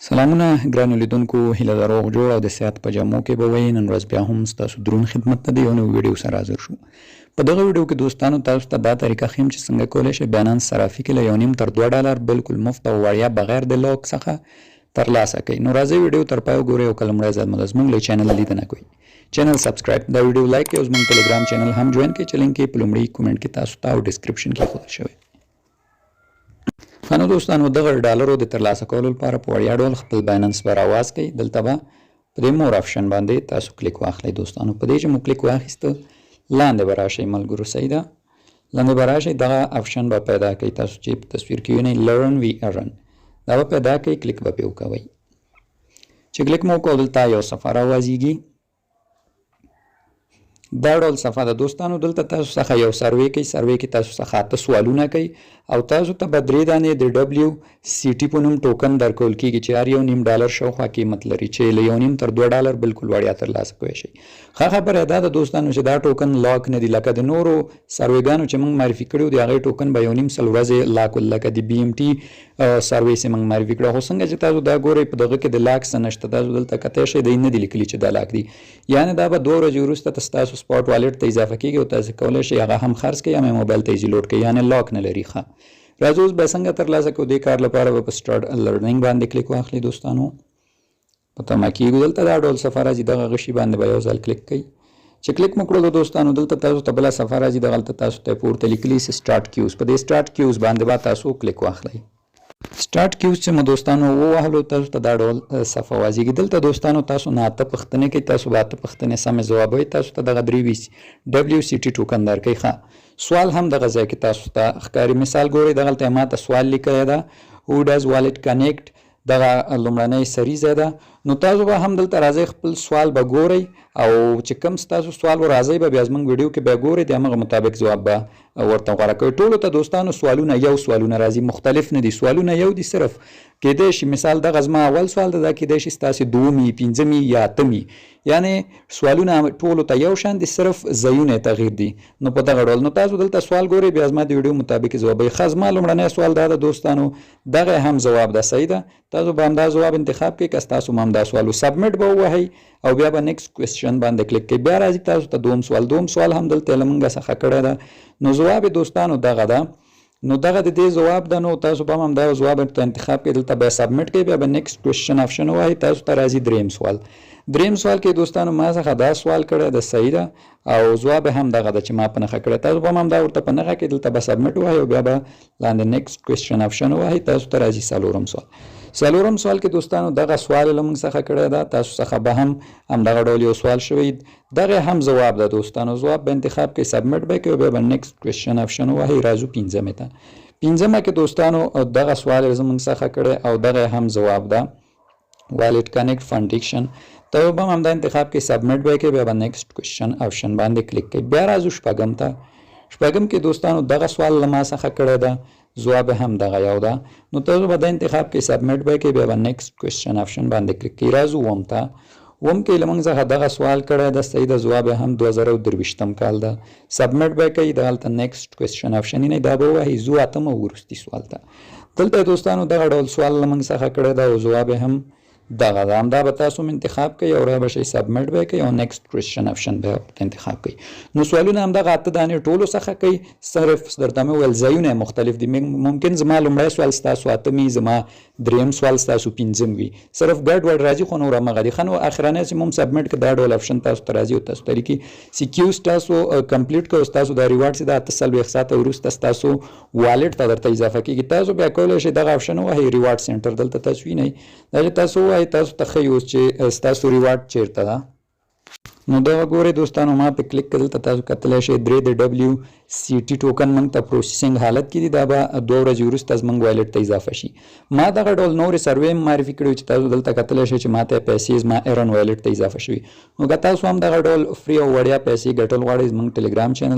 سلامونه ګرانو لیدونکو، هیله ده روغ جوړ او د صحت په جامو کې به وئ. نن ورځ بیا هم ستاسو درون خدمت ته د یو نوي ویډیو سره حاضر شو. په دغه ویډیو کې دوستانو تاسو ته دا طریقه ښیم چې څنګه کولی شئ بینانس صرافي کې له یو نیم تر 2 ډالر بالکل مفت او وړیا بغیر د لاک څخه ترلاسه کړئ. نو راځئ، ویډیو تر پای وګورئ او که لومړی ځل مو زموږ له چینل لیدنه کوئ، چینل سبسکرایب، دا ویډیو لایک او زموږ ټلګرام چینل هم جوین کړئ چې لینک یې په لومړي کومنټ کې تاسو ته او ډیسکریپشن کې ښودل شوی. نو دوستانو، دغه ډالرو د ترلاسه کولو لپاره په وړیا ډول خپل بایننس به راواز کړئ. دلته به په دې more option باندې تاسو کلیک واخلئ. دوستانو، په دې چې مو کلیک واخیسته، لاندې به راشئ ملګرو، صحیح ده، لاندې به راشئ، دغه option به پیدا کړئ. تاسو چې په تصویر کې وینئ، Learn we Earn، دا به پیدا کړئ، کلیک به پې وکوئ. چې کلیک مو وکړ، دلته یو صفحه راوازیږي. دا ډول صفحه ده دوستانو. دلته تاسو څخه یو سروې کوي. سروې کې تاسو څخه اته سوالونه کوي او تاسو ته به درې دانې د WCT په نوم ټوکن درکول کیږي چې هر یو نیم ډالر شاوخوا قیمت لري، چې له 1.5 تر 2 ډالر بالکل وړیا ترلاسه کوی شئ. ښه خبره دا ده دوستانو چې دا ټوکن لاک نه دي، لکه د نورو سروېګانو چې موږ معرفي کړي دي، هغې ټوکن به 1.5 ورځې لاک ول، لکه د BMT سروې چې موږ معرفي کړو. خو څنګه چې تاسو دا ګورئ، په دغه کې د لاک څه نشته. تاسو دلته کتی شئ، دی نه دي لیکلي چې دا لاک دي، یعنې دا به 2 ورځې وروسته ته ستاسو spot wallet ته اضافه کیږي او تاسو کولی شئ هغه هم خرڅ کړئ یا مې موبایل ته easy load کړئ، یعنې لاک نه لري. ښه، راځو، اوس به څنګه ترلاسه کوو؟ دې کار لپاره به په start learning باندې کلیک واخلئ. دوستانو، په تمه کیږو. دلته دا ډول صفحه راځي. دغه غشي باندې به یو ځل کلیک کړئ. چې کلیک مو کړلو دوستانو، دلته تاسو ته بله صفحه راځي. دغلته تاسو ته پورته لیکلي start quiz. په دې start quiz باندې به تاسو کلیک واخلئ. start quiz چې مو دوستانو ووهلو، تاسو ته دا ډول صفحه وازیږي. دلته دوستانو تاسو نه اته پوښتنې کوي. تاسو به اته پوښتنې سمې ځوابوئ، تاسو ته دغه درې WCT ټوکن درکوي. ښه، سوال هم دغه ځای کې تاسو ته ښکاري. مثال ګورئ، دغلته ما ته سوال لیکلی ده، "How does wallet connect?" دغه لومړنۍ سریزه ده. نو تاسو به هم دلته راځئ، خپل سوال به ګورئ او چې کوم ستاسو سوال و، راځئ به بیا زموږ ویډیو کې به ګورئ، د همغه مطابق ځواب به ورته غوره کوئ. ټولو ته دوستانو سوالونه یو سوالونه راځي، مختلف نه دي، سوالونه یو دي. صرف کېدای شي مثال دغه زما اول سوال ده، دا کېدای شي ستاسې دومي، پنځمي یا اتمي، یعنې سوالونه ټولو ته یو شان دي، صرف ځایونه تغییر دي. نو په دغه ډول نو تاسو دلته سوال ګورئ، بیا زما د ویډیو مطابق ځوابوئ. ښه، زما لومړنی سوال دا ده دوستانو، دغه هم ځواب ده، صحیح ده. تاسو به همدا ځواب انتخاب کړئ که ستاسو هم همدا سوال. submit به ووهئ او بیا به next question باندې کلیک کړئ. بیا راځي تاسو ته دوم سوال. دوم سوال هم دلته له مونږ څخه کړی ده. نو ځواب دوستانو دغه ده. نو دغه د دې ځواب ده. نو تاسو به هم دا ځواب ته انتخاب کړئ، دلته به submit کړئ، بیا به next question option ووهئ. تاسو ته راځي دریم سوال. دریم سوال کې دوستانو ما څخه دا سوال کړی ده، صحیح ده، او ځواب هم دغه ده چې ما په نښه کړی. تاسو به هم دا ورته په نښه کړئ، دلته به submit ووهئ او بیا به لاندې next question option ووهئ. تاسو ته راځي څلورم سوال. څلورم سوال کې دوستانو دغه سوال له موږ څخه کړی ده. تاسو څخه به هم همدغه ډول یو سوال شوی، دغه هم ځواب ده دوستانو. ځواب به انتخاب کړئ، submit به کړئ او بیا به next question option ووهئ. راځو پنځمې ته. پنځمه کې دوستانو دغه سوال زموږ څخه کړی او دغه هم ځواب ده، wallet connect foundation. ته به هم دا انتخاب کړئ، submit به کړئ، بیا به next question option باندې کلیک کړئ. بیا راځو شپږم ته. شپږم کې دوستانو دغه سوال له ما څخه کړی ده، ځواب هم دغه یو ده. نو تاسو به دا انتخاب کړئ، submit به کړئ، بیا به next question option باندې کلیک کړئ. راځو اووم ته. اووم کې له موږ څخه دغه سوال کړی ده، صحیح ده، ځواب هم 2023 کال ده. submit به کړئ، دغلته next question option نه دا به ووهئ. ځو اتم او وروستي سوال ته. دلته دوستانو دغه ډول سوال له موږ څخه کړی ده او ځواب هم دغه ده. همدا به تاسو هم انتخاب کړئ او را به شئ، submit به کړئ او next question option به ورته انتخاب کړئ. نو سوالونه همدغه اته دانې ټولو څخه کوي، صرف درته مې وویل ځایونه مختلف دي. ممکن زما لومړی سوال ستاسو اتمي، زما دریم سوال ستاسو پنځم وي، صرف ګډ وډ راځي، خو نور همغه دي. ښه، نو اخرنی چې موږ submit کړ، دا ډول option تاسو ته راځي او تاسو ته لیکي چې quiz تاسو complete کړ. تاسو دا reward چې دا 48 ساعته وروسته ستاسو wallet ته درته اضافه کیږي. تاسو بیا کولی شئ دغه option ووهئ، reward center. دلته تاسو وینئ، دا چې تاسو ووهئ، تاسو ته ښیي اوس چې ستاسو reward چیرته ده. نو دغه ګورئ دوستانو، ما په کلیک کړل ته تاسو کتلی شئ، درې د WCT ټوکن موږ ته processing حالت کې دي. دا به 2 ورځې وروسته زموږ wallet ته اضافه شي. ما دغه ډول نورې سروې هم معرفي کړې چې تاسو دلته کتلی شئ چې ما ته پیسې زما earn wallet ته اضافه شوي. نو که تاسو هم دغه ډول free او وړیا پیسې ګټل غواړئ، زموږ ټلګرام چینل